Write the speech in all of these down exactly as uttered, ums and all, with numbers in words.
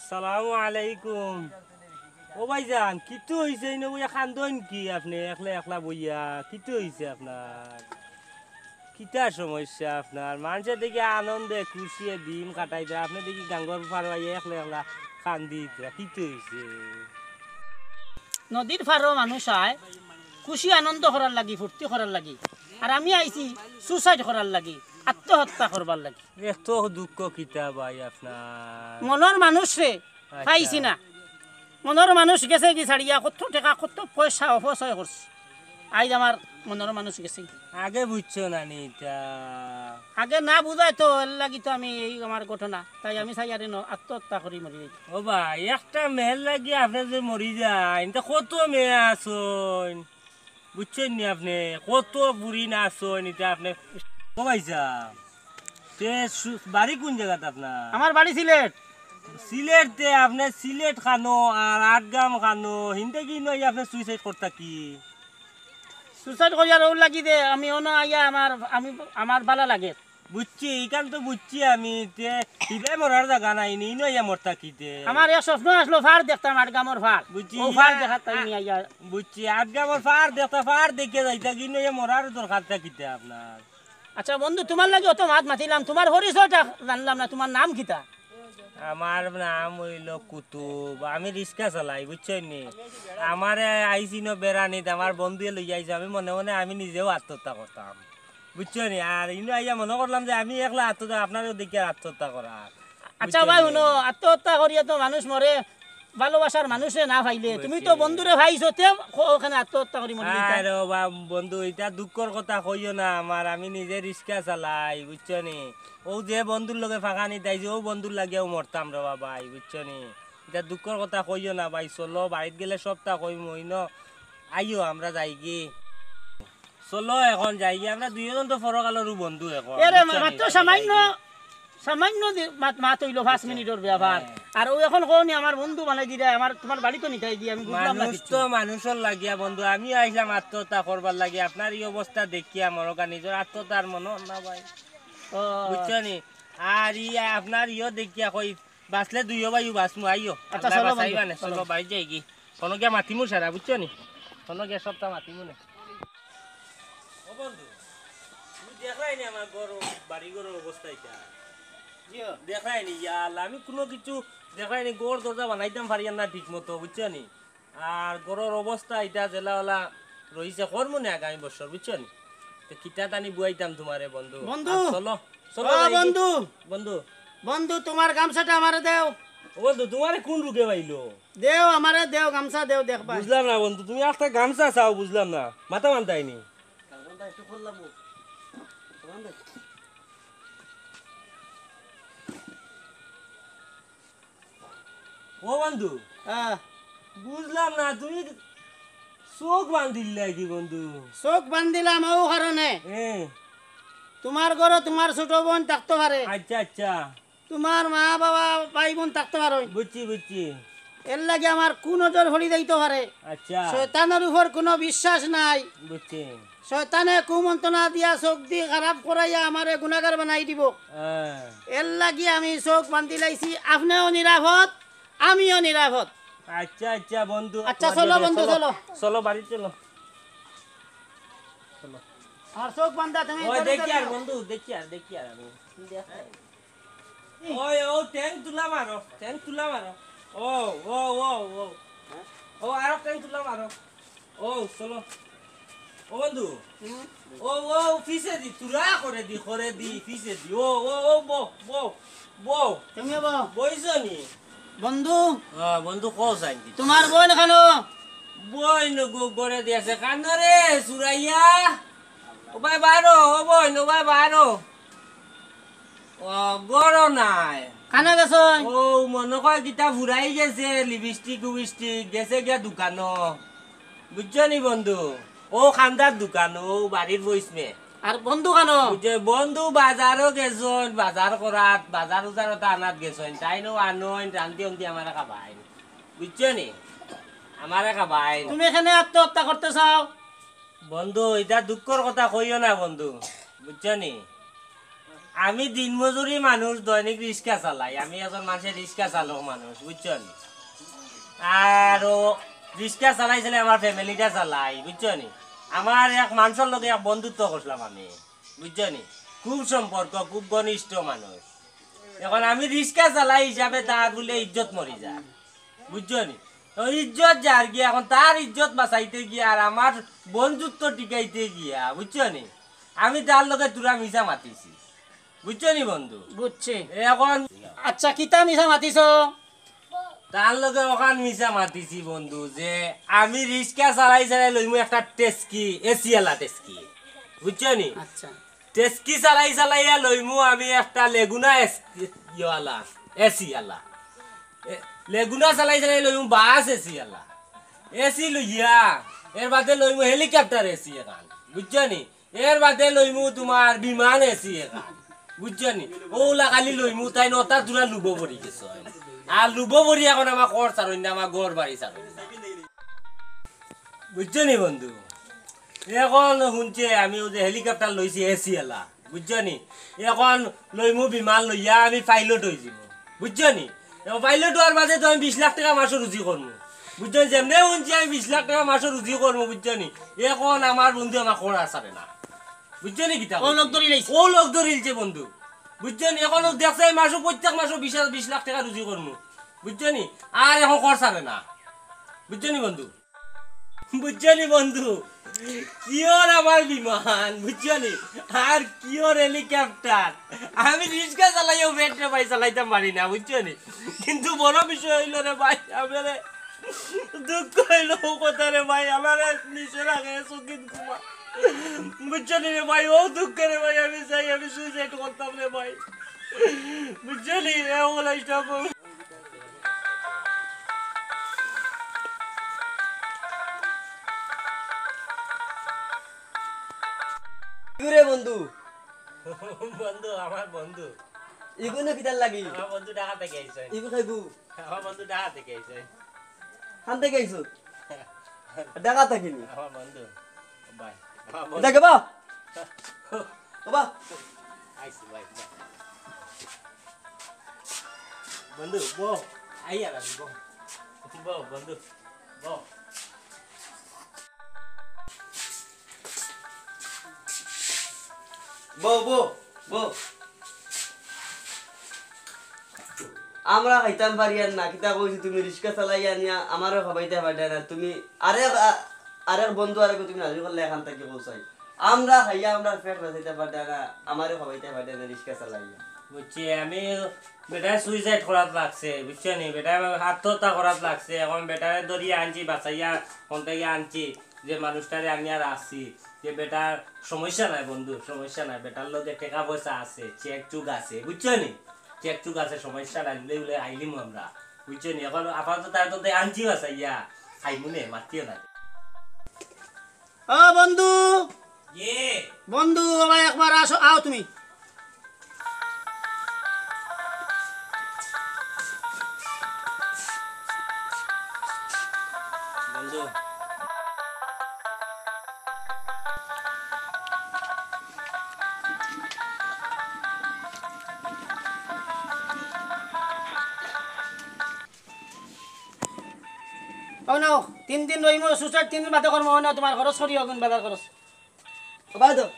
সালামু আলাইকুম। ও ভাইজান, কিতা অইছে? ইনো বইয়া কান্দইন কি আপনে একলা একলা বইয়া? কিতা অইছে আপনার? কিতা সমস্যা আপনার? মানষে দেখি আনন্দে খুশিয়ে দিন কাটাইতরা, আপনে দেখি গাঙ্গর পারো আইয়া একলা একলা কান্দিতরা, কিতা অইছে? নদীর পারো মানুষ আয় খুশি আনন্দ করার লাগি, ফুর্তি করার লাগি, আর আমি আইছি সুসাইড করার লাগি, আত্মহত্যা করবার লাগি। এত দুঃখ কিতা ভাই আপনার? মনর মানুষ রে, আচ্ছা। পাইছি না। মনর মানুষ গেছেগি ছাড়িয়া, কত টেকা, কত পয়সা অপচয় করছি। আইজ আমার মনর মানুষ গেছেগি। আগে বুঝছো না নি ইটা? আগে না বুঝায় তো, এর লাগি তো আমি এই আমার ঘটনা। তাই আমি চাই আরে ন-, আত্মহত্যা করি মরি যাই। ও ভাই, একটা মেয়ের লাগি আপনে যে মরি যাইন, তা কত মেয়ে আছইন? বুঝছইন নি আপনে? কত বুড়ি না আছইন, ইটা আপনে ও ভাইজান, তে সু-, বাড়ি কোন জাগাত আপনার? আমার বাড়ি সিলেট। সিলেট তে আপনে সিলেট খানো আর আটগাম খানো, হিনতে কি নয় আপনে সুইসাইড করতা কি? সুইসাইড করিয়ার ওর লাগি দে, আমি অনো আইয়া আমার, আমি, আমার বালা লাগে। বুঝছি, ইখান তো বুঝছি আমি, তে হিবায় মরার জাগা নাই নি, ইনো আইয়া মরতা কি তে? আমার এক স্বপ্ন আসলো, ফার দেখতাম আটগামর ফার। বুঝছি, ও ফার ইয়া, দেখাত তাই নি আইয়া। বুঝছি, আটগামর ফার দেখতা, ফার দেখে যাইতা, ইনো আইয়া মরার দরকারটা কিতা আপনার? আচ্ছা বন্ধু, তুমার লাগি অত মাত মাতিলাম, তুমার পরিচয়টা জানলাম না, তুমার নাম কিতা? আমার নাম অইলো কুতুব, আমি রিক্সা চালাই, বুঝছইন নি? আমারে আইছি ইনো বেড়ানিত, আমার বন্ধুয়ে লইয়া আইছে, আমি মনে মনে আমি নিজেও আত্মহত্যা করতাম, বুঝছো নি? আর ইনো আইয়া মনে করলাম যে আমি একলা আত্মহত্যা, আপনারেও দেখিয়া আত্মহত্যা করার, আচ্ছা বুঝছো ভাই, নি? হুনো, আত্মহত্যা করিয়া তো মানুষ মরে, ভালোবাসার মানুষরে না পাইলে। তুমি তো বুঝছি। বন্ধুরে পাইছো, তে ক-, ওখানে আত্মহত্যা করি মরি যাইতা। আরে বাবা, বন্ধু, ইটা দুঃখর কথা কইও না আমার, আমি নিজে রিক্সা চালাই, বুঝছো নি? ও যে বন্ধুর লগে ফাঁকানি দাইছি, ও বন্ধুর লাগিয়াও মরতাম রে বাবা, বুঝছো নি? ইটা দুঃখর কথা কইও না ভাই, চলো বাড়িত গেলে সবটা কইমু, ইনো আইও আমরা যাইগি। চলো এখন যাইগি, আমরা দুইজন তো পরকালরও বন্ধু এখন, এরে বুঝছো নি? মাত্র চলো সামান্য, যাইগি। সামান্য যে মাত, মাত অইলো পাঁচ আচ্ছা। মিনিটর ব্যাপার। হ্যাঁ। আর ও এখন কওনি আমার বন্ধু বানাই দিলে, আমার তুমার বাড়িত নিতাই গিয়া, আমি বুঝলাম না মানুষ কিচ্ছু। তো মানুষর লাগিয়া বন্ধু, আমি আইলাম আত্মহত্যা করবার লাগি, আপনার ই অবস্থা দেখিয়া মরকা নিজর আত্মহত্যার মনো না ভাই। ও। বুঝছো নি? আর ই আপনার ইও দেখিয়া কই বাঁচলে দুইও ভাইও বাঁচমু, আইও। আচ্ছা, আল্লায় চলো বন্ধু, বাঁচাইবা নে, চলো। চলো, বাড়ি যাইগি। কোনো গিয়া মাতিমু সারা, বুঝছো নি? কোনো গিয়া সবটা মাতিমু নে। ও বন্ধু, তুমি দেখরায় নি আমার ঘর, বাড়ি ঘরর অবস্থা ইটা? জিও। দেখরায় নি, ইয়া আল্লাহ, আমি কোনো কিছু দেখরায় নি, ঘর দরজা বানাইতাম পারিয়ার না ঠিক মতো, বুঝছো নি? আর ঘরর অবস্থা ইটা যেলা অলা রইছে, করমু নে আগামী বছর, বুঝছো নি? তে কিতা তানি বুয়াইতাম তুমারে বন্ধু। বন্ধু। আর চলো, চলো ও যাইগি। বন্ধু। বন্ধু। বন্ধু, তুমার গামছাটা আমারে দেও। ও বন্ধু, তুমারে কোন রোগে পাইলো? দেও, আমারে দেও, গামছা দেও, দেখবায়। বুঝলাম না বন্ধু, তুমি একটা গামছা চাও, বুঝলাম না, মাথা মানতায় নি। ও বন্ধু, হ্যাঁ। বুঝলাম না, তুমি চোখ বান্ধিলায় কি বন্ধু? চোখ বান্ধিলাম অউ কারণে। হ্যাঁ। তুমার ঘরো তুমার ছোট বইন থাকতো পারে। আচ্ছা, আচ্ছা। তুমার মা বাবা ভাই বইন থাকতো পারে। বুঝছি, বুঝছি। এরলাগি আমার কুনজর পড়ি যাইতো পারে। আচ্ছা। শয়তানর উপর কুনু বিশ্বাস নাই। বুঝছি। শয়তানে কুমন্ত্রণা দিয়া চোখদি খারাপ করাইয়া আমারে গুনাগার বানাই দিবো। হ্যাঁ। এরলাগি আমি চোখ বান্ধিলাইছি, আপনেও নিরাপদ, আমিও নিরাপদ। আচ্ছা, আচ্ছা, বন্ধু, আচ্ছা, চলো, বন্ধু, চলো। চলো, বাড়ি চলো। চলো। আর চোখ বান্ধা তুমি ওই দেখি আর বন্ধু, দেখি আর, দেখি আর আমি। ওই, ও, ঠ্যাং তুলা মারো, ঠ্যাং তুলা মারো। ও, ও, ও, ও। ও, আরো ঠ্যাং তুলা মারো। ও, চলো। ও বন্ধু। হুম? ও, ও, পিছে দি, তুরা করে দি, করে দি, পিছে দি। ও, ও, ও, বও, বও, বও। তুমিও বও। বইছো নি? বন্ধু। হ্যাঁ, বন্ধু, কও চাইন কি? তুমার বইন কানো? বইন গো, ঘরে দি আছে। কানো রে, চুরাইয়া? ও ভাই, বারো, ও বইন, ও ভাই, বারো। ও, ঘরো নাই। কানো গেছইন? ও, মনো কয় কিতা ফুরাই গেছে, লিপস্টিক উবিস্টিক, গেছে গিয়া দোকানো। বুঝছো নি বন্ধু? ও কান্দার দোকান, ও বাড়ির বইসমে। আর বন্ধু কানো? বুঝছো, বন্ধু বাজারো গেছইন, বাজার করাত, বাজার উজারো আনাত গেছইন। তাইন ও আনইন, রান্দি উন্দি আমারে খাবাইন। বুঝছো নি? আমারে খাবাইন। তুমি কেনে আত্মহত্যা করতে চাও? বন্ধু, ইটা দুঃখর কথা কইও না বন্ধু, বুঝছো নি? আমি দিনমজুরি মানুষ, দৈনিক রিক্সা চালাই। আমি একজন মানষর রিক্সা চালক মানুষ, বুঝছো নি? আর ও রিক্সা চালাই চালাই আমার ফ্যামিলিটা চালাই, বুঝছো নি? আমার এক মানষর লগে এক বন্ধুত্ব করছিলাম আমি, বুঝছো নি? খুব সম্পর্ক, খুব ঘনিষ্ঠ মানুষ। এখন আমি রিক্সা চালাই হিসাবে তার বুলে ইজ্জত মরি যায়, বুঝছো নি? তো ইজ্জত যার গিয়া, এখন তার ইজ্জত বাঁচাইতে গিয়া আর আমার বন্ধুত্ব টিকাইতে গিয়া, বুঝছো নি? আমি তার লগে থুড়া মিছা মাতিছি, বুঝছো নি বন্ধু? বুঝছি। এখন আচ্ছা, কিতা মিছা মাতিছো? তার লগে অখান মিছা মাতিছি বন্ধু, যে আমি রিক্সা চালাই চালাই লইমু একটা টেস্কি, এসি আলা টেস্কি, বুঝছো নি? আচ্ছা। টেস্কি চালাই চালাইয়া লইমু আমি একটা লেগুনা এস-, ইওয়ালা, এসি আলা। এ, লেগুনা চালাই চালাই লইমু বাস এসি আলা। এসি লইয়া, এর বাদে লইমু হেলিকপ্টার এসি এখান, বুঝছো নি? এর বাদে লইমু তুমার বিমান এসি এখান, বুঝছো নি? অউলা খালি লইমু, তাইন অতা থুড়া লুভো পড়ি গেছইন। আর লুভো পড়ি এখন আমার ঘর ছাড়ইন না, আমার ঘর বাড়ি ছাড়ইন না। বুঝছো নি বন্ধু? এখন হুনছে আমি অউ যে হেলিকপ্টার লইছি এসি আলা, বুঝছো নি? এখন লইমু বিমান লইয়া আমি পাইলট অইযিমু, বুঝছো নি? এখন পাইলট অওয়ার বাদে তো আমি বিশ লাখ টেকা মাসো রুজি করমু, বুঝছো নি? যেমনে হুনছি আমি বিশ লাখ টেকা মাসো রুজি করমু, বুঝছো নি? এখন আমার বন্ধু আমার খরচ ছাড়ে না, বুঝছো নি কিতা? অউ লোক ধরিলাইছে। অউ লোক ধরিলছে বন্ধু, বুঝছো নি? এখন অউ দেখছে আমি মাসো, প্রত্যেক মাসো বিশ, বিশ লাখ টেকা রুজি করমু, বুঝছো নি? আর এখন খরচ ছাড়ে না, বুঝছো নি বন্ধু? বুঝছো নি বন্ধু, কিওর আমার বিমান, বুঝছো নি? আর কিওর হেলিকপ্টার। আমি রিক্সা চালাইয়াও পেট রে ভাই চালাইতাম পারি না, বুঝছো নি? কিন্তু বড় বিষয় অইলো রে ভাই, আমারে দুঃখ অইলো অউ কথা রে ভাই, আমারে নিচে রাখে চকিত ঘুমা, বুঝছো নি রে ভাই? অউ দুঃখ রে ভাই, আমি চাই আমি সুইসাইড করতাম রে ভাই, বুঝছো নি? এ অবলাইটা কিরে বন্ধু? বন্ধু, আমার বন্ধু। ইগু না কিতার লাগি? আমার বন্ধু ঢাকা থাকি আইছে। ইগু খাইবু? আমার বন্ধু ঢাকা থাকি আইছে। কান থাকি আইছো? ঢাকা থাকি নি? আমার বন্ধু। ভাই। আমার বন্ধু। দেখে বা? ও বা? আইছি ভাই, ভাই। বন্ধু, বও। আইয়া না, বও। বও, বন্ধু, বও। বও, বও, বও। আমরা খাইতাম পারি আর না, কিতা কইছি, তুমি রিক্সা চালাইয়া আনিয়া আমারে খাবাইতে পারলে না, তুমি আরেক, আ-, আরেক বন্ধু আরেক তুমি রাজি করলে এখান থাকি পৌঁছাই। আমরা খাইয়া আমরা পেট বাঁচাইতে পারলে না, আমারে খাবাইতে পারলে না রিক্সা চালাইয়া। বুঝছি, আমি বেটায় সুইসাইড করাত লাগছে, বুঝছো নি? বেটায় আত্মহত্যা করাত লাগছে, এখন বেটারে ধরিয়া আনছি, বাঁচাইয়া কোন থাকি আনছি, যে মানুষটারে আমি আর আছি, যে বেটার সমস্যা নাই বন্ধু, সমস্যা নাই, বেটার লগে টেকা পয়সা আছে, চেক চুক আছে, বুঝছো নি? চেক চুক আছে, সমস্যা নাই, উলে উলে আইলিমু আমরা, বুঝছো নি? এখন আপাতত তারে তো আনছি বাঁচাইয়া, খাইমু নে, মাতিও না। ও বন্ধু, ইয়ে। বন্ধু, ও ভাই, একবার আসো, আও তুমি। বন্ধু। ও নাও, তিন দিন রইমু সুস্থ, তিন দিন বাদে করমু, ও নাও, তুমার খরচ করি অগুন বাজার খরচ। ও বাদ দেও।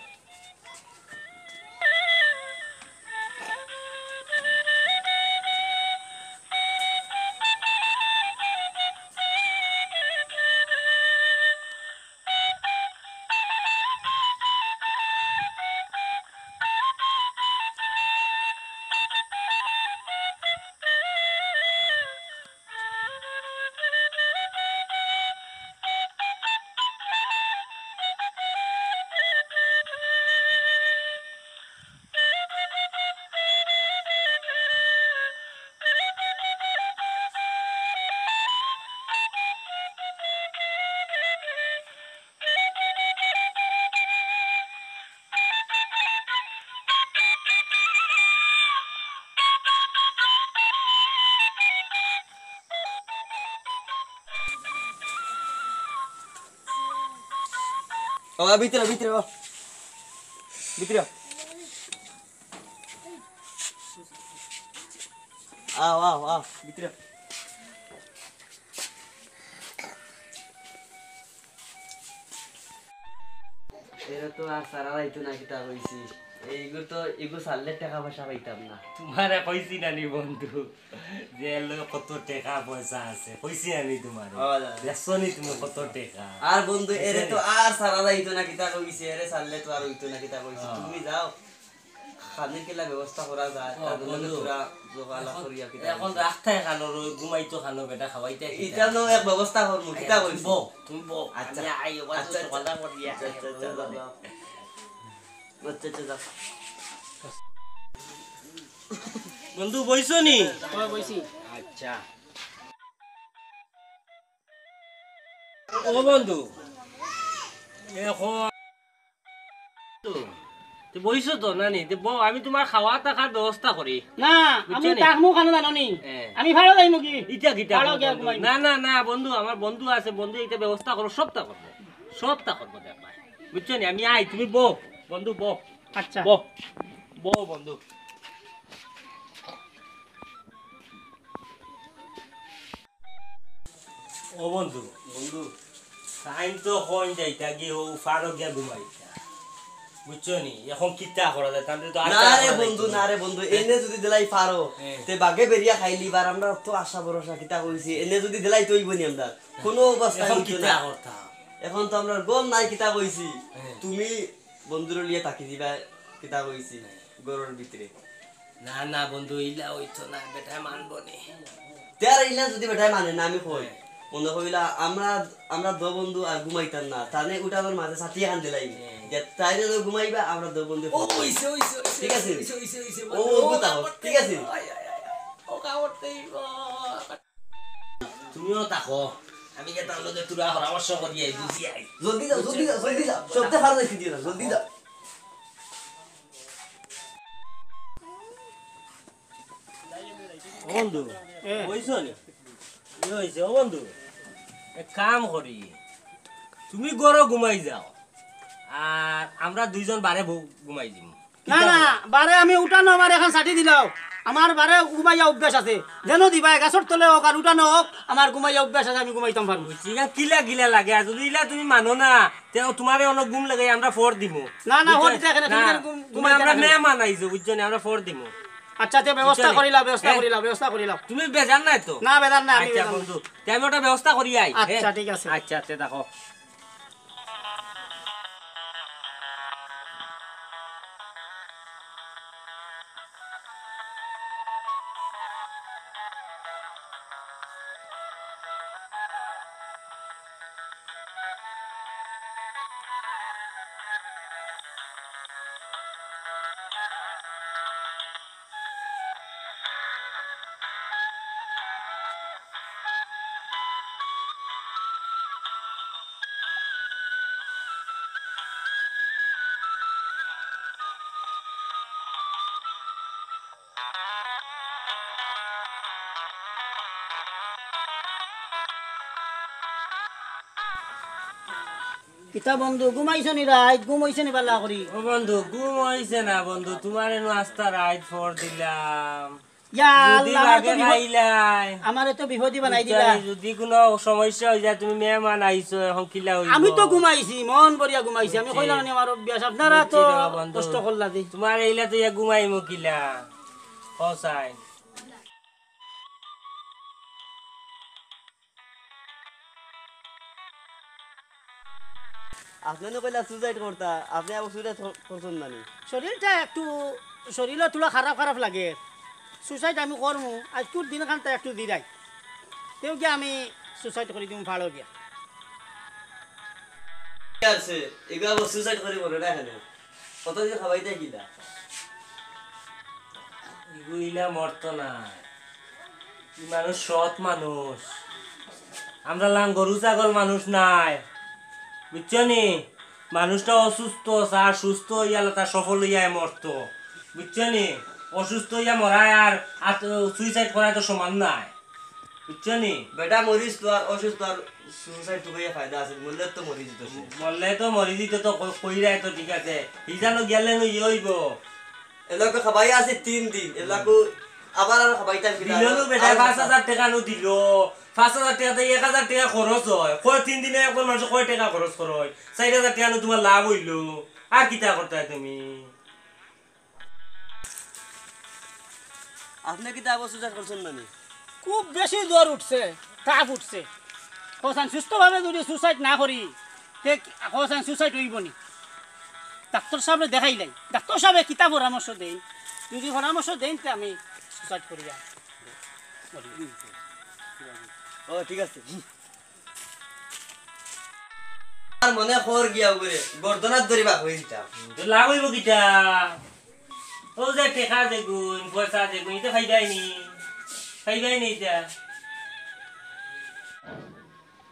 ও, ভিতরে, ভিতরে, ও। ভিতরে। আও, আও, আও, ভিতরে। এরা তো আর সারা রাইতো না কিতা কইছি। এইগু তো, এগু ছাড়লে টেকা পয়সা পাইতাম না। তুমারে কইছি না নি বন্ধু, যে এর লগে কত টেকা পয়সা আছে, কইছি না নি তুমারে? ও দাদা। দেখছো নি তুমি কত টেকা? আর বন্ধু, এরে তো আর সারা রাইতো না কিতা কইছি, এরে ছাড়লে তো আর অইতো না কিতা কইছি। ও। তুমি যাও, খানির কিলা ব্যবস্থা করা যায়, ও, তার লগে বন্ধু। তোরা যোগাযোগ এখন, করিয়া কিতা এখন কইছি। রাখতে খানো, ঘুমাইতো খানো, বেটা খাওয়াইতে কিতা? ইটা নু এক ব্যবস্থা করমু, কিতা আচ্ছা, তুমি কইছি? বও, তুমি বও। আচ্ছা। আমি আই, ওবা তো আচ্ছা, আচ্ছা। সকালে করিয়া আচ্ছা, আচ্ছা, আচ্ছা, বন্ধু। যাও, যাও। আচ্ছা, আচ্ছা, যাও। বন্ধু, বইছো নি? হ্যাঁ, বইছি। আচ্ছা। ও বন্ধু, এখন তো, তে বইছো তো, না নি? তে বও, আমি তুমার খাওয়া থাকার ব্যবস্থা করি। না, বুঝছো আমি নি? থাকমু খানো জানো নি? হ্যাঁ। আমি ভাড়া যাইমু কি? ইটা কিতা ভাড়া বন্ধু? গিয়া ঘুমাইমু। না, না, না, বন্ধু, আমার বন্ধু আছে, বন্ধু ইটা ব্যবস্থা করবো, সবটা করবো। সবটা করবো, দেখবা। বুঝছো নি? আমি আই, তুমি বও, বন্ধু, বও। আচ্ছা। বও, বও, বন্ধু। ও বন্ধু, বন্ধু। তাইন তো কইন যাইতা গি, ও ফারো গিয়া ঘুমাইতা। বুঝছো নি? এখন কিতা করা যায়? তানরে তো আর না রে বন্ধু, না রে বন্ধু, এনে যদি দিলাই ফারো, হ্যাঁ। তে বাগে বেরিয়া খাইলিবার, আমরা তো আশা ভরসা কিতা কইছি, এনে যদি দিলাই তো অইবো নি আমরা। কোনো অবস্থায় এখন অইতো কিতা না। করতাম? এখন তো আমরার গম নাই কিতা কইছি। হ্যাঁ। তুমি বন্ধুরে লইয়া থাকি দিবা, কিতা কইছি, হ্যাঁ। ঘরর ভিতরে। না, না বন্ধু, ইলা অইতো না, বেটায় মানবো নি। তে আর ইলা যদি বেটায় মানে না, আমি কই, হ্যাঁ। মনে করিলা, আমরা, আমরা দো বন্ধু আর ঘুমাইতাম না, তানে উঠানোর মাঝে ছাতি এখান দিলাই। হ্যাঁ। যে তাইরে তো ঘুমাইবা, আমরা দো বন্ধু ও, ঘুমাইতাম। অইছে, অইছে, অইছে, ঠিক আছে? অইছে, অইছে, অইছে, ও, বন্ধু, ও, ও, কথা ও, ঠিক আছে? আয়, আয়, আয়, আয়, ও, খাওয়াতেই, ও। তুমিও থাকো, আমি গিয়া তার লগে তুরা পরামর্শ করি আই, বুঝি আই। জলদি যাও, জলদি যাও, জলদি যাও। সবটা ভালো রেখে দিও না, জলদি যাও। ও বন্ধু, এ। বইছো নি? কি অইছে? ও বন্ধু, এক কাম করি, তুমি ঘরো ঘুমাই যাও, আর আমরা দুইজন বারে বউ-, ঘুমাই দিমু। না, না, বারে আমি উঠানো আমার এখন ছাতি দিলাও। আমার বারে ঘুমাইয়া অভ্যাস আছে। যেন দিবা, গাছর তলে হোক আর উঠানো হোক, আমার ঘুমাইয়া অভ্যাস আছে, আমি ঘুমাইতাম পারমু। বুঝছি, ইয়া কিলা কিলা লাগে, আর যদি ইলা তুমি মানো না, তে তুমারে অনো ঘুম লাগে, আমরা ফর দিমু। না, না, বুঝছো? ফর দিতে এখানে তুমি না, ঘুম-, তুমি ঘুমাইতে আমরা এখানে। মেহমান আইছো, বুঝছো নি? আমরা ফর দিমু। আচ্ছা, তে ব্যবস্থা বুঝছো নি? করিলাও, ব্যবস্থা হ্যাঁ? করিলাও, ব্যবস্থা করিলাও। তুমি বেজার নাই তো? না, বেজার নাই, আমি আচ্ছা বেজার নাই। বন্ধু, তে আমি ওটা ব্যবস্থা করি আই, আচ্ছা, হ্যাঁ? ঠিক আছে। আচ্ছা, আচ্ছা, দেখো। কিতা বন্ধু, ঘুমাইছো নি রাইত? ঘুম অইছে নি বালা করি? ও বন্ধু, ঘুম অইছে না বন্ধু, তুমারে নু আস্তা রাইত ফর দিলাম। ইয়া যদি আল্লাহ, আমার তো লাগে বিপদ, খাইলাই। আমারে তো বিপদই বানাই দিলা। যদি কোনো সমস্যা অই যায়, তুমি মেহমান আইছো, এখন কিলা অইবো? আমি তো ঘুমাইছি, মন ভরিয়া ঘুমাইছি। আমি বুঝছি। কইলাম নি আমার অভ্যাস, আপনারা তো বুঝছি রে বন্ধু। কষ্ট করলা দি। তুমার এইলা তো ইয়া ঘুমাইমু কিলা? ও সাই। আপনে নু কইলা suicide করতা, আপনে আবার suicide কর-, করছইন না নি? শরীরটা একটু, শরীরও তুলা খারাপ খারাপ লাগে। Suicide আমি করমু, আইজকুর দিনখানটা একটু দিরাই। তেউ গিয়া আমি suicide করি দিমু ফাড়ো গিয়া। ঠিক আছে, এগুলো আবার suicide করি মরে না এখানে। কতদিন খাবাইতে কিলা? ইগু ইলা মরতো না। ই মানুষ সৎ মানুষ। আমরা লাং গরু ছাগল মানুষ নায়। বুঝছো নি? মানুষটা অসুস্থ, স্যার সুস্থ অইয়া লেতা সফল অইয়া মরতো। বুঝছো নি? অসুস্থ অইয়া মরায় আর আত-, suicide করায় তো সমান নায়। বুঝছো নি? বেটা মরিস তো আর অসুস্থ আর suicide তো কইয়া ফায়দা আছে, মরলে তো মরি যেত সে। মরলে তো মরি যেত তো ক-, কইরায় তো ঠিক আছে। হিজানো গেলে নু ইয়ে অইবো। এলাকো খাবাই আছে তিন দিন, এলাকো আবার আর খাবাইতাম কিতা? দিল নু বেটা, পাঁচ হাজার টেকা নু দিল। পাঁচ হাজার টেকা দিয়া এক হাজার টেকা খরচ অয়। কয় তিন দিনে একজন মানষে কয় টেকা খরচ করইন? চাইর হাজার টেকা নু তুমার লাভ অইলো। আর কিতা করতায় তুমি? আপনে কিতা আবার সুসাইড করছইন না নি? খুব বেশি জ্বর উঠছে, তাপ উঠছে। কছাইন সুস্থভাবে যুদি সুসাইড না করি, তে কছাইন সুসাইড অইবো নি? ডাক্তর সাবরে দেখাইলাই। ডাক্তর সাবে কিতা পরামর্শ দেইন, যুদি পরামর্শ দেইন, তে আমি সুসাইড করিয়া। ও, ঠিক আছে। আর মনে কর গিয়া উগরে গর্দনাত ধরি বাক অই দিতাম। তো লাভ অইবো কিতা? অউ যে টেকা যেগুন, পয়সা যেগুন, ইতা পাইবায় নি? পাইবায় নি ইতা?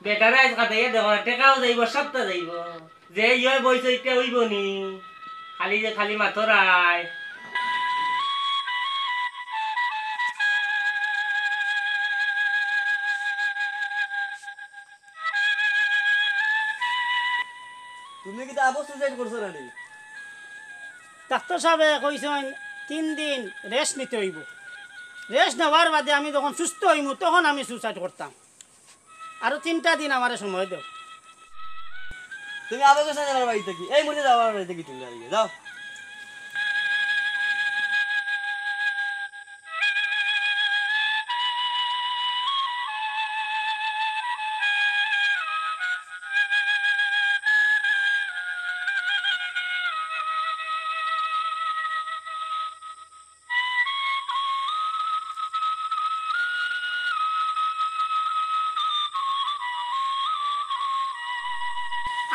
বেটারে আইজ খাটাইয়া দেখো না, টেকাও যাইবো, সবটা যাইবো। যে ইয়ে বইছে, ইটা অইবো নি? খালি যে খালি মাতরায়। তুমি কিতা আবার সুসাইড করছো না নি? ডাক্তর সাবে কইছইন তিন দিন রেস্ট নিতে অইবো। রেস্ট নেওয়ার বাদে আমি যখন সুস্থ অইমু, তখন আমি সুসাইড করতাম। আরো তিনটা দিন আমারে সময় দেও। তুমি আবার গেছো আমার বাড়ি থাকি, এই মুহূর্তে যাও আমার বাড়ি থাকি, তুমি আর যাও।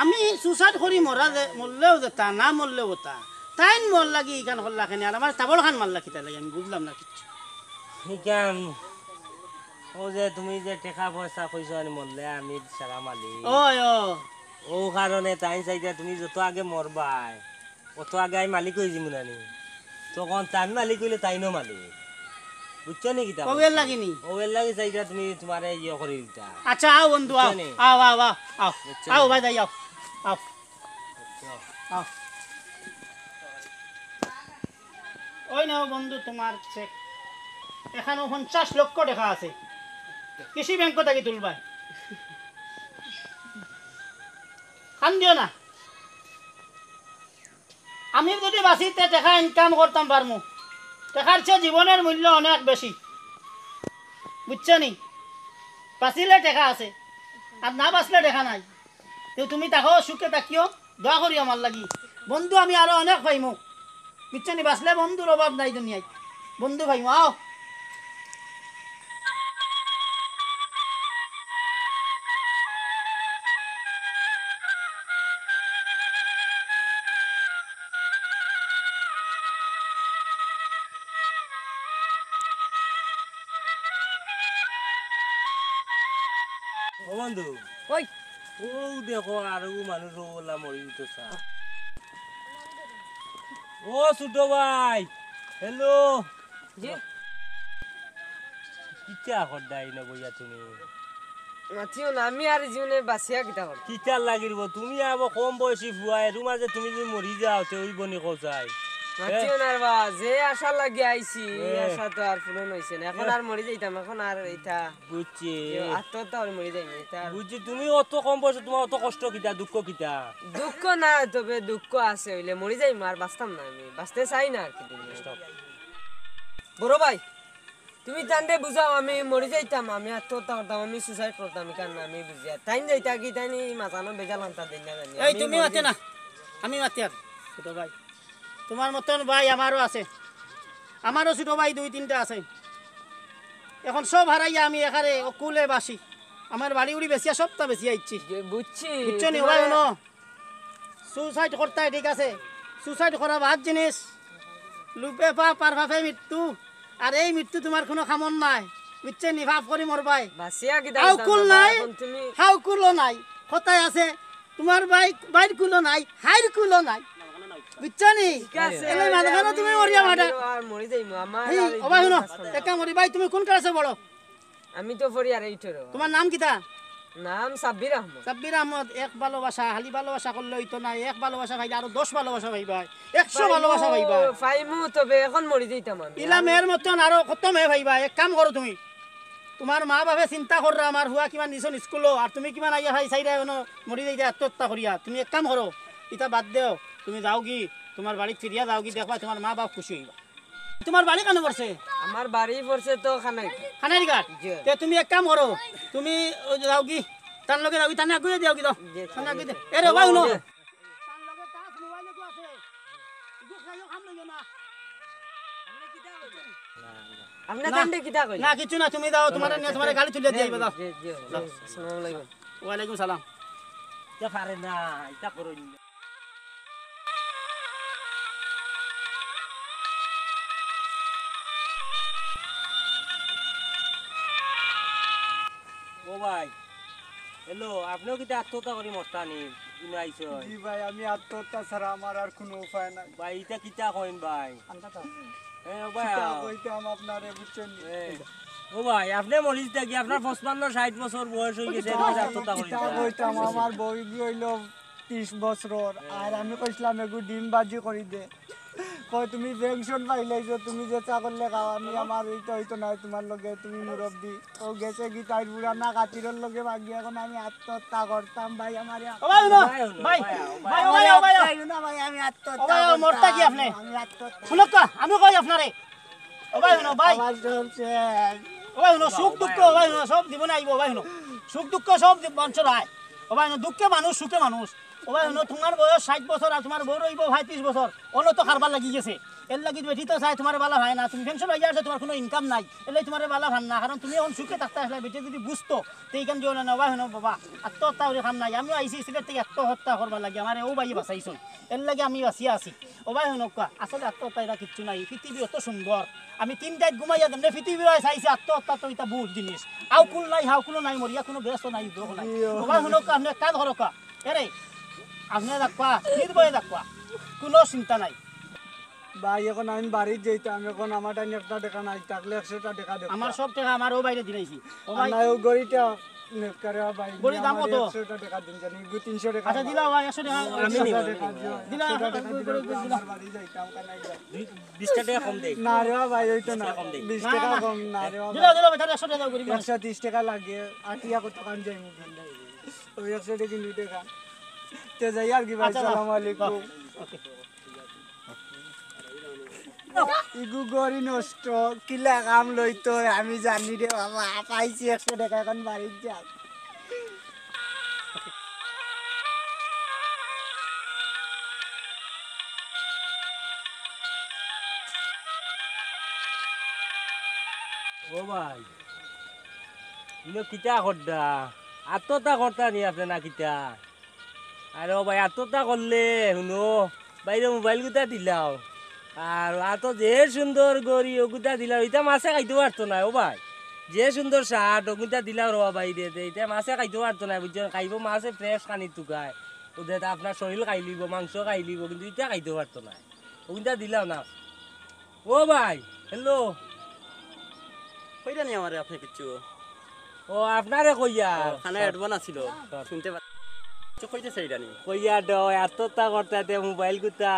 আমি সুসাইড করি মরা যে, মরলেও যেতা, না মরলেও অতা। তাইন মোর লাগি ইখান করলা কেনে, আর আমার তাবড় খান মারলা কিতা লাগি, আমি বুঝলাম না কিচ্ছু। ইখান, অউ যে তুমি যে টেকা পয়সা কইছো, আমি মরলে আমি সারা মালিক। ওই, ও। অউ কারণে তাইন চাইতা তুমি যত আগে মরবায়, অত আগে আমি মালিক অই যিমু না নি? তখন তে আমি মালিক অইলে তাইনও মালিক। বুঝছো নি কিতা অউ এর লাগি নি? অউ এর লাগি চাইতা তুমি তুমারে ইয়ে করি দিতা। আচ্ছা, আও বন্ধু, আও। বুঝছো নি? আও, আও, আও, আও। বুঝছো আও নি? ভাই, যাই, আও। আও। বুঝছো? আও। ওই নেও বন্ধু, তুমার চেক। এখানো পঞ্চাশ লক্ষ টেকা আছে। কৃষি ব্যাংক থাকি তুলবায়। কান্দিও না। আমি যুদি বাঁচি, তে টেকা ইনকাম করতাম পারমু। টেকার চেয়ে জীবনের মূল্য অনেক বেশি, বুঝছো নি? বাঁচিলে টেকা আছে, আর না বাঁচলে টেকা নাই। তে তুমি থাকো, সুখে থাকিও, দোয়া করিও আমার লাগি। বন্ধু আমি আরো অনেক পাইমু, বুঝছো নি? বাঁচলে বন্ধুর অভাব নাই দুনিয়াত, বন্ধু পাইমু। আও। ও বন্ধু, ওই। অউ দেখো, আরো মানুষ অলা মরি দিতেছে। ও ছোট ভাই, হ্যালো। জি। কিতা কররায় না বইয়া তুমি? মাতিও না, আমি আর জীবনে বাঁচিয়া কিতা করতাম? কিতার লাগির বো? তুমি আবার কম বয়সী ফুয়া, এর মাঝে তুমি যুদি মরি যাও, তে অইবো নি কও চাই? মাতিও না রে বা, যে আশা লাগি আইছি, এই এ। আশা তো আর পূরণ অইছে না। এখন এ। আর মরি যাইতাম, এখন আর ইতা বুঝছি। আত্মহত্যা করি মরি যাইমু, ইতা আর বুঝছি, তুমি অত কম বয়সে তুমার অত কষ্ট কিতা, দুঃখ কিতা? দুঃখ না, তবে দুঃখ আছে, অইলে মরি যাইমু, আর বাঁচতাম না আমি, বাঁচতে চাই না আর কি দুনিয়াত। বড় ভাই, তুমি তানরে বুঝাও, আমি মরি যাইতাম, আমি আত্মহত্যা করতাম, আমি সুসাইড করতাম, ইখান আমি বুঝিয়ার। তাইন যাইতা কি, তাইন ই মাঝখানো বেজাল আনতা দেইন না জানি। এই আমি তুমি মরি মাতে যাই- না, আমি মাতিয়ার, ছোট ভাই। তুমার মতন ভাই আমারও আছে, আমারও ছোট ভাই দুই তিনটা আছে। এখন সব হারাইয়া আমি একারে অকুলে বাসি। আমার বাড়ি উড়ি বেচিয়া সবটা বেচিয়া আইছি। যে বুঝছি, বুঝছো নি? তুমারে ওরা হুনো, সুসাইড করতায় ঠিক আছে, সুসাইড করা বাদ জিনিস, লোভে পাপ আর পাপে মৃত্যু। আর এই মৃত্যু তুমার কুনু কামর নায়, বুঝছো নি? পাপ করি মরবায়। বাঁচিয়া কিতা আও করতাম কুল বাবা, নাই, এখন তুমি হাউ কুলও নাই। কথায় আছে, তুমার ভাই, ভাইর কুলও নাই, হাইর কুলও নাই। বুঝছো নি? ঠিক আছে, এলে মাঝখানো তুমি মরিয়া মাটা। আর মরি যাইমু, আমার হি, আর এই ওবা জীবন হুনো, বাঁচতাম না। এক কাম করি, ভাই, তুমি কুন ক্লাসে পড়ো? আমি তো পড়ি আর এইটে রে। তুমার নাম কিতা? নাম সাব্বির আহমদ। সাব্বির আহমদ, এক ভালোবাসা, খালি ভালোবাসা করলে অইতো না, এক ভালোবাসা পাইলে আরো দশ ভালোবাসা পাইবায়, একশো ভালোবাসা পাইবায়। পাইমু, তবে এখন মরি যাইতাম আমি। ইলা মেয়ের মতন আরো কত মেয়ে পাইবায়। এক কাম করো তুমি, তুমার মা বাপে চিন্তা কররা আমার ফুয়া কিমান দিছইন স্কুলো, আর তুমি কিমান আইয়া খাই চাইরা এনো মরি যাইতায় আত্মহত্যা করিয়া। তুমি এক কাম করো, ইতা বাদ দেও, তুমি যাওগি, তুমার বাড়িত ফিরিয়া যাওগি, দেখবায় তুমার মা বাপ খুশি অইবা। তুমার বাড়ি কানো পড়ছে? আমার বাড়ি পড়ছে তো খানাইঘাট। খানাইঘাট? জি। তে তুমি এক কাম করো, তুমি ওই যাওগি, তান লগে যাওগি, তানে আগুয়ে দেওগি, যাও। জি, তানে আগুয়ে দে। এরে, ওবা, হুনো। জি। তান লগে touch mobile এগু আছে। ইগু খাইও, কাম লইও না। আপনে না, তানরে কিতা কইলা? না, কিচ্ছু না, তুমি যাও, তুমারে নিয়া তুমারে গাড়ি তুলিয়া দিয়া আইবা, যাও। জি, জি, জি। আসসালামু আলাইকুম। ওয়ালাইকুম সালাম। ইতা পারে না, ইতা করইন না। ও ভাই, hello, আপনেও কিতা আত্মহত্যা করি মরতা নি? ইনো আইছইন? জি ভাই, আমি আত্মহত্যা ছাড়া আমার আর কুনু উপায় নাই। ভাই, ইতা কিতা কইন ভাই? এ, ও ভাই, কিতা আও। কইতাম আপনারে, বুঝছইন নি? এ, ও ভাই, আপনে মরিচ দেখি, আপনার পঁচপান্ন ষাইট বছর বয়স অই গেছে, কিতা, এর মাঝে আত্মহত্যা করি কিতা দিলা। কইতাম, আমার বউ অইলো তিরিশ বছরর, আর আমি কইছলাম, এগু ডিম ভাজি করি দে। কয়, "তুমি pension পাইলাইছো, তুমি যেতা করলে খাও, আমি, আমার ইতা অইতো নায় তুমার লগে, তুমি মুরব্বি।" ও গেছেগি তাইর পুরানা খাতিরর লগে ভাগি, এখন আমি আত্মহত্যা করতাম ভাই, আমারে ও ভাই, হুনো, ভাই, হুনো, ভাই, ভাই, ভাই, ও ভাই, ও ভাই, ও। ভাই, হুনো ভাই, আমি আত্মহত্যা ও ভাই, ও, মরতা কি করতাম, আপনে? আমি আত্মহত্যা হুনউক্কা, আমি কই আপনারে। ও ভাই, হুনো, ভাই। আমার সব শেষ। ও ভাই, হুনো, সুখ দুঃখ, ও ভাই, হুনো, সব জীবনে আইবো, ও ভাই, হুনো। সুখ দুঃখ সব জীব-, মানুষর আয়। ও ভাই, হুনো, দুঃখে মানুষ, সুখে মানুষ। ও ভাই, হুনো, তুমার বয়স ষাইট বছর আর তুমার বউর অইবো পঁয়ত্রিশ বছর। অনো তো কারবার লাগি গেছে। এর লাগি বেটি তো চায় তুমারে বালা পায় না। তুমি pension অইয়া আছো, তুমার কুনু income নাই। এর লাগি তুমারে বালা পার না। কারণ তুমি এখন সুখে থাকতা আছলায়, বেটি যদি বুঝতো, তে ইখান দিও না, না, ও ভাই, হুনো বাবা, আত্মহত্যা করি কাম নাই। আমিও আইছি সিলেট থাকি আত্মহত্যা করবার লাগি, আমারে ও ভাইয়ে বাঁচাইছইন। এর লাগি আমি বাঁচিয়া আছি। ও ভাই, হুনউক্কা, আসলে আত্মহত্যা ইটা কিচ্ছু নাই। পৃথিবী অত সুন্দর। আমি তিন রাইত ঘুমাইয়া যেমনে পৃথিবীর চাইছি, আত্মহত্যা তো ইটা ভুল জিনিস। আউকুল নাই, হাউকুলও নাই, মরিয়া কুনু বেহেস্ত নাই, দুজখ নাই। ও ভাই, হুনউক্কা, আপনে কাজ করউক্কা। এরে, আপনে যাউক্কা, নির্ভয়ে যাউক্কা। কুনু চিন্তা নাই। ভাই, এখন আমি বাড়িত যাইতাম, এখন আমার টাইম একটা টেকা নাই, থাকলে একশোটা টেকা দেউক্কা। আমার সব টেকা আমার ও ভাইরে দিলাইছি। ও ভাই। আর নাই, ও ঘড়িটা নেককারে ভাই, ঘড়ির দাম আমার কত? একশোটা টেকা দিন জানি, দুই তিনশো টেকা। আচ্ছা, দিলাও ভাই, একশো টেকা। আমি নিব, আমি নিব। দিলাও, একশো টেকা দিলাও, আমার বাড়ি যাইতাম, কানাই যাই। দুই, বিশটা টেকা কম দেই। না রে ভাই, অইতো না। বিশটা টেকা কম দেই। বিশ টেকা না, না। কম না রে ভাই। দিলাও, দিলাও, বেটা, একশো টেকা দাও, গরিব মানুষ। একশো তিরিশ টেকা লাগে, আটিয়া কত কান যাইমু? ওই একশো টেকা কিন্তু টেকা। তে যাই আর কি ভাই, আচ্ছা, যাও। আসসালামু আলাইকুম। ওকে। ইগু গড়ি নষ্ট, কিলা কাম লইতো আমি জানি রে বাবা, পাইছি একশো টেকা, এখন বাড়িত যাও। ও ভাই, ইনো কিতা করতা? আত্মহত্যা করতা নি আপনে না কিতা? আরে ও ভাই, আত্মহত্যা করলে, হুনো, বাইরে মোবাইল গুতা দিলাও। আর আতো যে সুন্দর ঘড়ি, ওগুতা দিলাও, ইতা মাছে খাইতো পারতো নায়, ও ভাই। যে সুন্দর শার্ট, ওগুতা দিলাও রে ভাই রে, ইতা মাছে খাইতো পারতো নায়, বুঝছো? খাইবো মাছে fresh খানি তুকায়। ও দে, তা আপনার শরীর খাইলিবো, মাংস খাইলিবো, কিন্তু ইতা খাইতো পারতো নায়। ওগুতা দিলাও না। ও ভাই, hello। কইরা নি আমারে আপনে কিচ্ছু? ও, আপনারে কইয়া। ও, খানা advance আছিল। হুম। শুনতে পা-, কিছু কইতেছে এটা নি? কইয়া দেও, আত্মহত্যা করতে তে মোবাইল গুতা।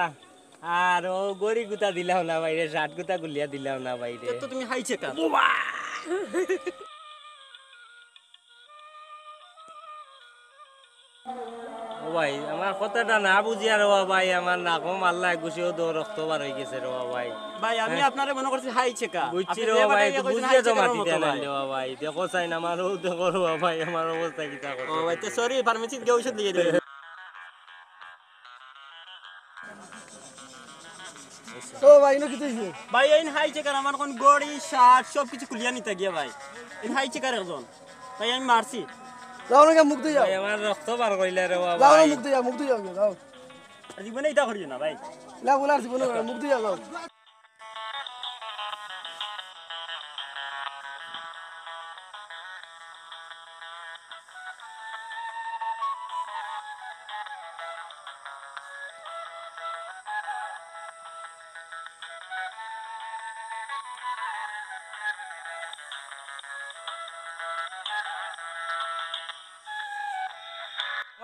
আর ও ঘড়ি গুতা দিলাও না বাইরে, শার্ট গুতা গুলিয়া দিলাও না বাইরে। তো তুমি হাই চেকার। ও ভাই। ও ভাই, আমার কথাটা না বুঝিয়া রে বা ভাই, আমার নাকো মারলা এক ঘুষি, ও তো রক্ত বার অই গেছে রে বা ভাই। ভাই, আমি হ্যাঁ। আপনারে মনে করছি হাই চেকা। বুঝছি আপনি রে যে বা ভাই, বাটাইয়া তুই কইছেন বুঝিয়া হাই তো চেকার মাতিতে মতো না ভাই। রে বা ভাই। দেখো চাই না, আমার ও দেখো রে বা ভাই, আমার অবস্থা কিতা করছে। ও ভাই, তো sorry, pharmacy-ত গিয়া ঔষধ লইয়া দিবেন। ও ভাই, ইনো কিতা অইছে? ভাই, এইন হাই চেকার, আমার কোন ঘড়ি, শার্ট, সব কিছু খুলিয়া নিতা গিয়া ভাই। এইন হাই চেকার একজন। ভাই, আমি মারছি। যাও না, মুখ ধুইয়া। ভাই, আমার রক্ত বার করিলা রে বাবা, যাও না, ভাই। মুখ ধুইয়া, মুখ ধুইয়া, যাও। জীবনে এটা করিও না, ভাই। না, বলার জীবনে না, মুখ ধুইয়া যাও।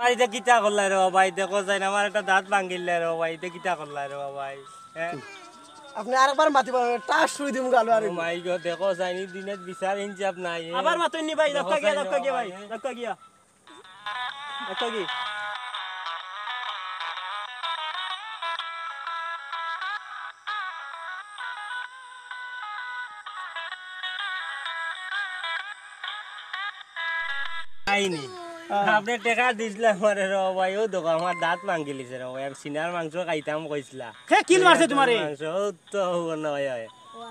ভাই, ইতা কিতা করলায় রে ভাই? দেখো চাইন, আমার একটা দাঁত ভাঙিলায় রে ভাই, ইতা কিতা করলায় রে ভাই? হ্যাঁ? আপনে আরেকবার মাতিবা, টাস ছুড়ি দিমু গালো আর। ও মাই গো, দেখো চাইন, ই দিনে বিচার ইনসাফ নাই, এ। আবার মাতইন নি ভাই, দেখো ধাক্কা গিয়া, চাইন ধাক্কা রে গিয়া ভাই, ভাই, এ। ধাক্কা গিয়া। ধাক্কা গি। আইনি। হ্যাঁ। আপনে টেকা দিছলা আমারে রে ভাই, ও দেখো আমার দাঁত ভাঙিলিছে রে ভাই, আমি সিনার মাংস খাইতাম কইছলা। হে কিল মারছে তোমারে? মাংস, ও তো হবো না ভাই, ভাই।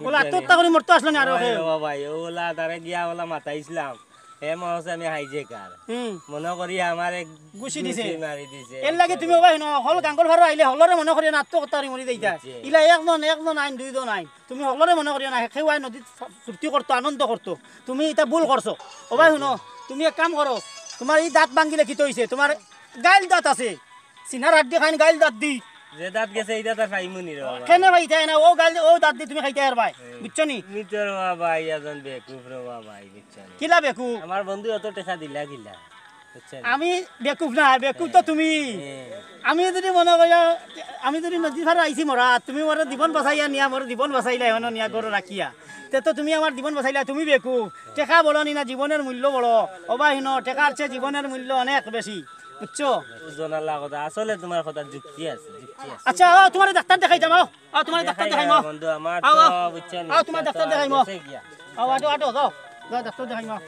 ওলা আত্মহত্যা করি মরতো আসলো না আরো ওই হে। রে ভাই, ওলা তারে গিয়া ওলা মাতাইছলাম। হে মনে হচ্ছে আমি হাইজেকার। হুম। মনে করি আমার এক গুছি দিছে। গুছি মারি দিছে। এর লাগি তুমি ওবা হুনো, হল গাঙ্গল ফারো আইলে হলরে মনে করি না আত্মহত্যা করি মরি যাইতা। বুঝছি। ইলা একজন, একজন আইন, দুইজন আইন। তুমি হকলরে মনে করিও না, কেউ আয় নদীত ফুর্তি করতো, আনন্দ করতো। তুমি ইতা ভুল করছো। ওবা হুনো, তুমি এক কাম করো, তোমার ই দাঁত ভাঙ্গিলে কিতা অইছে? তোমার গাইল দাঁত আছে, সিনার হাড্ডি খান গাইল দাঁত দি। যে দাঁত গেছে, ই দাঁত আর পাইমু নি রে বাবা। কেনে পাইতায় না? ও গাইল, ও দাঁত দি তুমি খাইতায় পারবায়, হুম। বুঝছো নি? মি তো রে বাবা, ই একজন বেকুব রে বাবা, বুঝছো নি? কিলা বেকুব? আমার বন্ধু অত টেকা দিলা কিলা? বুঝছো নি? আমি বেকুব না, বেকুব তো তুমি। হ্যাঁ। আমি যদি মনে করি, আমি যদি নদীর পারে আইছি মরা, তুমি মোরে জীবন বাঁচাইয়া নিয়া, মোরে জীবন বাঁচাইলা, এখনো নিয়া ঘরো রাখিয়া। তে তো তুমি আমার জীবন বাঁচাইলা, তুমি বেকুব। টেকা বড় নি না, জীবনের মূল্য বড়। ওবা হুনো, টেকার চেয়ে জীবনের মূল্য অনেক বেশি, বুঝছো? বুঝছো না লা কথা, আসলে তোমার কথা যুক্তি আছে, যুক্তি আছে। আচ্ছা, ও তোমারে ডাক্তার দেখাই যাও, ও তোমারে ডাক্তার দেখাই যাও। বন্ধু, আমার আও, তো আও। বুঝছো নি? আও, তোমার ডাক্তার দেখাই যাও। গেছে গিয়া। আও, আটো, আটো, যাও। যাও, ডাক্তার দেখাই যাও।